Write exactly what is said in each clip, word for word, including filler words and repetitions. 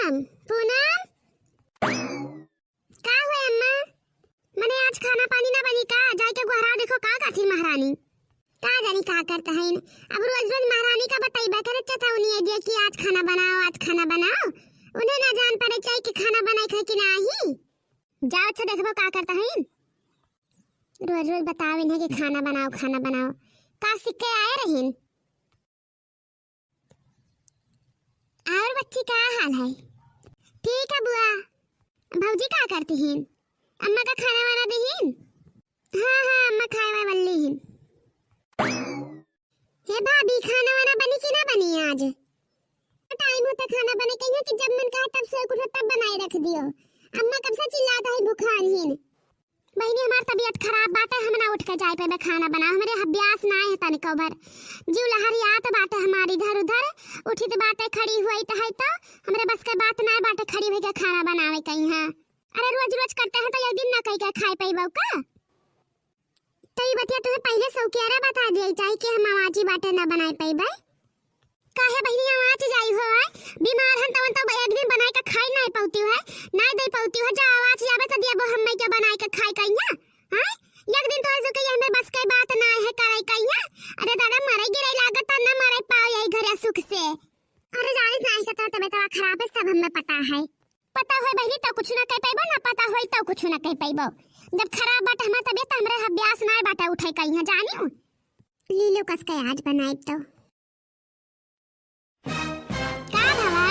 पूनम, का हुए अम्मा? मने आज खाना पानी ना बनी का? जाइके गोहराव देखो का कहथिन महारानी। का जानी का करत हइन। अब रोज रोज महारानी का बतइबे करे चेतौनी है दिए कि आज खाना बनाओ, आज खाना बनाओ। उन्हें ना जान पड़े चाही कि खाना बनाए खाए कि नाही। जाओ अच्छा देखबो का करत हइन। रोज रोज बताओ इन्हें कि खाना बनाओ, खाना बनाओ। का सीख के आए रहिन? और बच्ची का हाल है? ठीक है बुआ। भौजी का करती हिन? अम्मा का खाना वाना दिहिन? हाँ, हाँ, अम्मा खाए वाए वाली हिन। हे भाभी, खाना वाना बनी कि ना बनी आज? टाइम होता खाना बने, कहियो कि जब मन कहा तब सोए उठो तब बनाए रख दियो। अम्मा कब से चिल्लात है भुखान हिन। बहिनी, हमार तबियत खराब बाटे, हम ना उठ के जाए पेबे खाना बनाओ, हमरे अभ्यास ना है तनिको भर। जीव लहरियात बाटे हमार इधर उधर, उठित बाटे खड़ी हुई त है तो हमरे बस के बात ना बाटे खड़ी हुई के खाना बनावे कहीं है। अरे रोज रोज करते हैं तो एक दिन ना कही के खाए पैबो का? तो ई बतिया तुम्हें पहले सौकियारा बता दिया चाही कि हम आवाजी बाटे ना बनाए पैबे। काहे बहिनी आवाज जाई हो है? बीमार हन तवन तो एक दिन बनाए के खाई नाई पौती है, नाई दे पौती है, जा आवाज जाबे तो दिया वो हम्मे के बनाए के खाए कहिया। हाँ? एक दिन तो ऐसे कहिए हमें बस के बात ना है करे कहिया। अरे दादा मरे गिरे लागत तो ना मरे पाओ यही घरे सुख से। अरे जाने नाई के तो तबीयत खराब है सब हमें पता है। पता होई बहिनी तो कुछ ना कह पैबो, ना पता होई तो कुछ ना कह पैबो। जब खराब बाटे हमार तबीयत तो हमरे अभ्यास ना बाटे उठे कहिया जानियो। लीलो कस के आज बनाई तो। का भवा?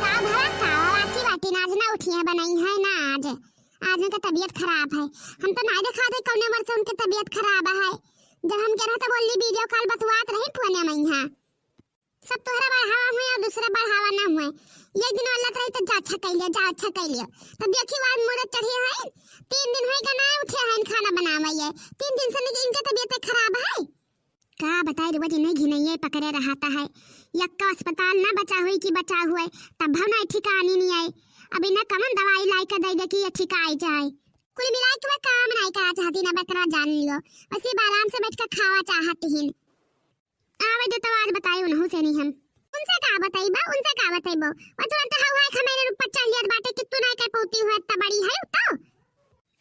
का भवा? का बाची बाटी ना आज ना उठिया बनाई है ना आज। आज उनका तबीयत खराब है। हम तो नाई देखा थे कौने वर्ष उनके तबीयत खराब है। जब हम कह रहा था बोलली वीडियो कॉल बतुआत रही फोन में यहाँ। सब तोहरा बढ़ावा हुए और दूसरा बढ़ावा ना हुए। एक दिन वाला रही तो जा अच्छा कह लिया, जा अच्छा कह लिया। तो देखी आज मुड़े चढ़ी है। तीन दिन है का ना उठे हैं खाना बनावे ये। तीन दिन से लेके इनके तबीयत खराब है। का बताई रे, वो जिन्हें घिनैये पकड़े रहता है। यक्का अस्पताल ना बचा हुई कि बचा हुए, तब हम ना ठिकानी नहीं आए। अब इन्हें कमन दवाई लाई के दे दे कि ये ठिकाई जाए। कुल मिला के वह काम नहीं करा चाहती ना, बतरा जान लियो। बस ये आराम से बैठ के खावा चाहती हिन। आवे दे तो आज बताई उन्हों से नहीं हम। उनसे का बताई बा, उनसे का बताई बा? वो तुरंत हवा है खमेरे ऊपर चढ़ लियत बाटे कि तू नहीं कर पौती हुआ इतना बड़ी है तो।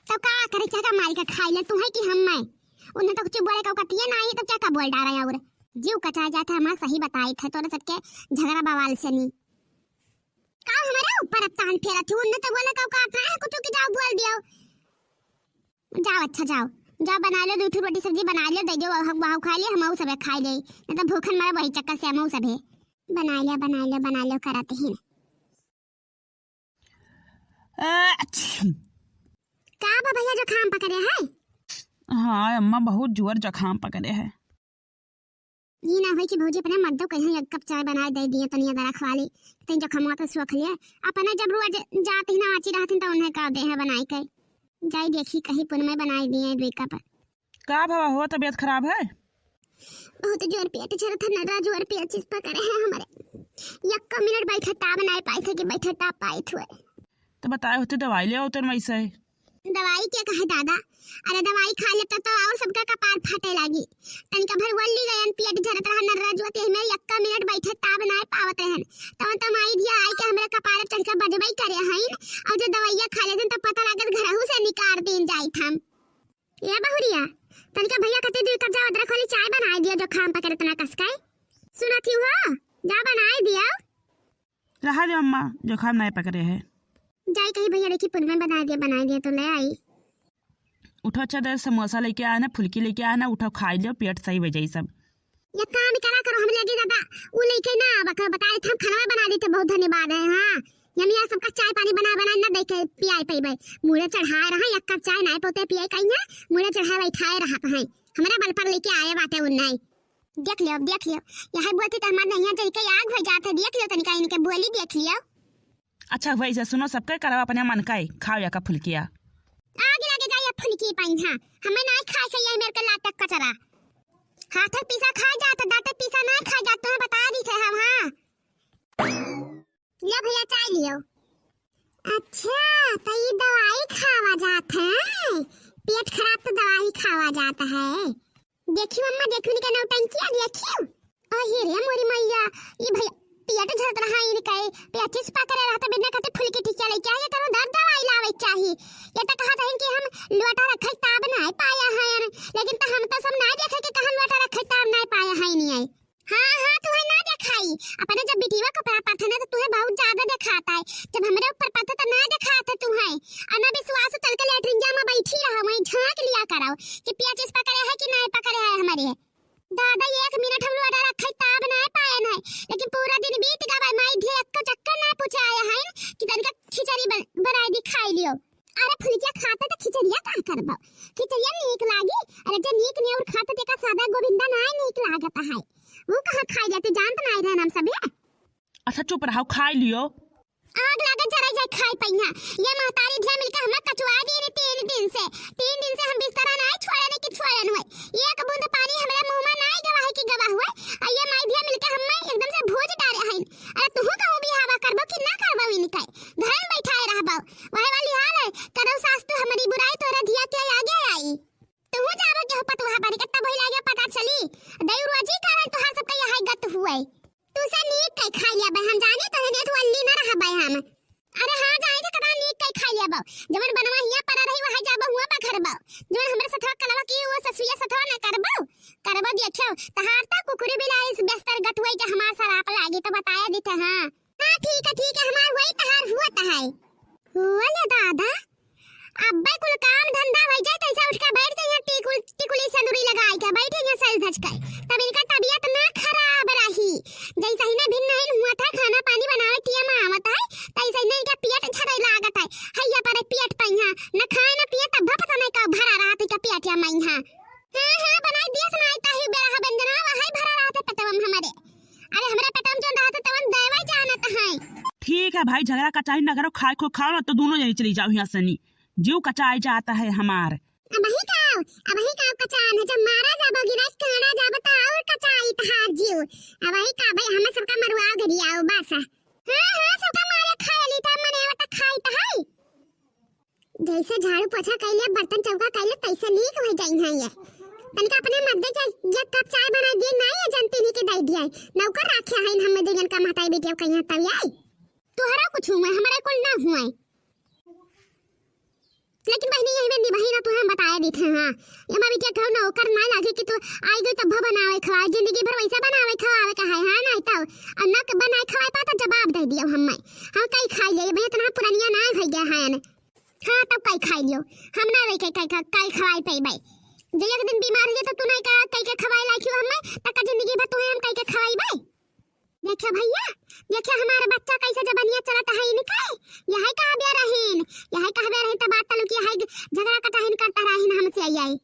तो का करे, क्या का मारी का खाई ले तू है कि हम मैं? उन्हें तो कुछ बोले का कतिये ना आई तो क्या का बोल डारा है और जीव कचा जाता है हमारा सही बताई थे तोरे सबके झगड़ा बवाल से नहीं। का हमारे ऊपर अब तान फेरा थी, उन्हें तो बोले का औकात ना है कुछ कि जाओ बोल दियो। जाओ अच्छा जाओ, जाओ बना लो दो ठो रोटी सब्जी बना लो दे दो वहाँ वहाँ खा लियो हम सबे खाई ले, नहीं तो भूखन मरे वही चक्कर से हम सबे। बना लिया बना लिया बना लिया करत ही। आ, अच्छी। का बा भैया जुकाम पकड़े है? हाँ अम्मा, बहुत जोर जुकाम पकड़े है। ई ना होई कि भौजी अपने मर्दो कहीं एक कप चाय बनाए दे दिए तनिया दरा खवा ली, तनी जुकाम तो सोख लिए। अपने जब रोज जात ही ना आची रहत ही तो उन्हें का दे है बनाई के। जाई देखी कहीं पुन में बनाए दिए दुई कप। का भवा हो, तबीयत खराब है? बहुत जोर पेट झरत है ना राजू, और पेचिस पकड़े है हमारे। यक्का मिनट बैठे ताब ना पाई थे कि बैठे ताब पाई थुए। तो बताए होते दवाई ले आओ तेरे वैसे। दवाई क्या कहे दादा, अरे दवाई खा लेता तो और सबका कपार फटे लागी। तनिका भर वल्ली गयन पेट झरत रहा न राजू, ते में यक्का मिनट बैठे ताब ना पावत रहन। तवन तो माई धिया आई के हमरे कपार चढ़ के बजबई करे हईन, और जो दवाइया खा लेते तो पता लागत घरहू से निकाल दीन जाइत हम। ए बहुरिया, तनिका भैया खातिर दुई कप जाओ अदरक वाली चाय बनाए दियो, जुकाम पकड़े इतना कस के। सुनत ही हो, जा बनाए दियो। रहा दे अम्मा, जुकाम नहीं पकड़े है। जाई कहीं भैया देखी पुन में बनाए दिया, बनाए दिया तो ले आई। उठो अच्छा दे, समोसा लेके आना, फुल्की लेके आना, उठो खाई लियो, पेट सही हो जाई सब। एक काम करा करो, हम लगे दादा, उ लेके ना आवा करो, बता देते हम खाना बना देते, बहुत धन्यवाद है। हाँ, हम यहाँ सबका चाय पानी बना बना ना दे के पियाए पइबे। मुड़े चढ़ाए रहा, एक कप चाय नाय पोते पिए कहीं, मुड़े चढ़ाए बैठाए रहत हैं। हमरा बल पर लेके आए बाटे उन्नाई। देख लियो, देख लियो, यही बोलती तो हमार नैया जल के आग हो जात है। देख लियो तनिका इनके बोली देख लियो। अच्छा वैसे सुनो, सबके करवा अपने मन का ही, खाओ या का फुलकिया। आगे लगे जाइए फुलकी पाइन, हाँ, हमें ना खाए के ये मेरे के लाटक कचरा। हाथ पीसा खा जात, दांत पीसा ना खा जात, तुम्हें बता दी थे हम, हाँ। ले भैया चाय लियो। अच्छा, तो ये दवाई खावा जात है, पेट खराब तो दवाई खावा जात है। देखियो अम्मा, देखियो इनका नौटंकिया, देखियो। अहे रे मोरी मैया, ई भैया, पेट झरत रहा इनके, पेचिस पकड़े रहत, बिना कहते फुलकी टिकिया लेके आए, करो दर्द दवाई लावे चाही। ये तो कहत हइन कि हम लोटा रखे ताब नाय पाया हइन, लेकिन तो हम तो सब नाय देखे कि कहाँ लोटा रखे ताब नाय पाया हइन। हाँ, हाँ, तुहे ना देखाई। अपने जब बिटिया के ऊपर पड़त है ना, तो तुहे बहुत ज्यादा देखात है। जब हमरे ऊपर पड़त है, तो ना देखात है तुहे। अना विश्वास चल के लेटरिंगिया में बैठी रहा, वहीं झांक लिया करो कि पेचिस पकड़े है कि नाय पकड़े है हमरे। दादा, एक मिनट हम लोटा रखे ताब नाय पायन है, लेकिन पूरा दिन बीत गवा, माई धिया एक चक्कर ना पूछे आया है कि तनिका खिचड़ी बन-, बनाई दी, खाई लियो। अरे फुलकिया खाते तो खिचड़िया का करबो, खिचड़िया नीक लागी। अरे जे नीक नेउर खाते तेका सादा गोविंदा नाय नीक लागत है, वो कहाँ खाई जाते, जानत नाय रहन हम सभी। अच्छा चुप रहो, खाई लियो। आग लागत जराई जाए खाए पइहा। ये महतारी धिया मिलके हमें कचुआ दी ने तीन दिन से। तीन दिन से हम बिस्तरा नाय छोड़े ने कि छोड़े न हुए। एक बूंद पानी हमरे मुंह में नाय गवा है कि गवा हुए। आ ये माई धिया मिलके हमें एकदम से भूज डारे हैं। अरे तुहू कहूँ बियाहवा करबो कि ना करबो इनके? घर में बैठाए रहबो। वही वाली हाल है। करो सास तू हमारी बुराई तोरा धिया के आगे आई। तुहू जाबो केहू पतुहा बनी के तब वही लागे पता चली। दई रोजी कारण तुहार सबके यही गत हुए। तू से नीक कई खाई लिया बे, हम जानी तो है नेठ वल्ली ना रहा बे हम। अरे हाँ, जानी तो कदा नीक कई खाई लिया बे। जवन बनवा हिया पड़ा रही, वहाँ जाबो हुआ बा घर बा। जवन हमरे सथवा कलवा की, वो ससुरिया सथवा ना करबो। करबो देखियो, तहार ता कुकुरी बिलाई इस बिस्तर गत हुई के हमार सराप लागी तो बताया दी थे, हाँ। हाँ, ठीक है, ठीक है, हमार हुई, तहार हुआ तहाई। हुआ ले दादा, अब्बे कुल काम धंधा भई जाए, तैसे उठ के बैठ जाइए, टिकुल, टिकुली सेंदुरी लगाई के बैठे हैं सज धज के। तब इनका तबियत ना खराब रही। जैसे ही ना भिन्न हिन हुआ था, खाना पानी बनावे टिया में आवत है, तैसे ही ना इनका पेट झरे लागत है। हैया पर पेट पइहा, न खाए न पिए, तब भप समय का भरा रहत है का पेट या मइहा। हाँ, हाँ, बनाई दिया सुनाई ताही बेरा हा व्यंजनवा, वही भरा रहत है पेटवा में हमारे। अरे, हमरे पेटवा में जौन रहत है, तवन देवे जानत है। ठीक है भाई, झगड़ा कचाही न करो, खाए को खाओ ना, तो दोनों जने चली जाओ यहाँ से नी। जीव कचाई जाता है हमार। अबही का, अबही का कचान है, जब मारा जाबो, गिराज काढ़ा जाबो, तो और कचाई तहार जीव। अबही का भाई, हमें सबका मरुआ गरियाओ, बस। हाँ, हाँ, सबका मारे खाए ली था, मने आवता खाई तो है। जैसे झाड़ू पोछा कइले, बर्तन चौका कइले, तैसे नीक हो जाई हैं ये। तनिका अपने मर्दे के एक कप चाय बना दिए, ना ये जनती नहीं के दे दिए। नौकर राखे हैं हमें दो जन का महताई बेटिया कहीं तब आई। तुहरा कुछ हुआ, हमारे कुल ना हुआ। लेकिन बहिनी, यही में निभाई ना, तुहे हम बताए दी थे, हाँ। ये हमारी बिटिया घर नौकर ना लागे कि तू आई गई तब बनावे खवाए, जिंदगी भर वैसे बनावे खवावे का है, हाँ, नहीं तो। और ना बनाए खवाए पा तो जवाब दे दियो हमें। हम कई खाई ले, भैया इतना पुरानिया ना हो गया है। हाँ, तब कई खाई लियो। हम ना रह के कई, कई, कई खवाई पइबे। जे एक दिन बीमार हो जाए तो तू नहीं का, कई के खवाई लाइक हो हमें, तक जिंदगी भर तुहे हम कई के खवाई बे। देखियो भैया, देखियो हमारा बच्चा कैसे जबनिया चलत है इनके। यही कहा बे रहीन, यही कहा बे रहीन, तब बात तलुकी है, झगड़ा कटाहिन करता रहीन हमसे आई आई।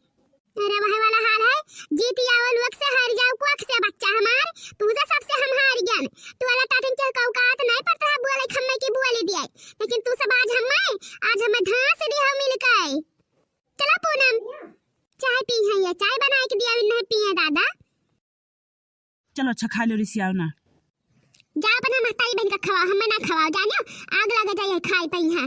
अरे वही वाला हाल है, जीती आओ लोग से, हार जाओ कोख से बच्चा हमार, तू से सबसे हम हार गन। तू वाला टाटिन के औकात नहीं पड़ता है, बोले खम्मे की बोली दिए, लेकिन तू सब आज हमें, आज हमें धांस दी हो मिल के। चला पूनम, चाय पी है, ये चाय बनाए के दिया, नहीं पिए दादा। चलो अच्छा खा लो, रिसियाओ ना। जा अपना महतारी बहन का खवाओ, हमें ना खवाओ, जानियो आग लगे जाए खाए पइहा।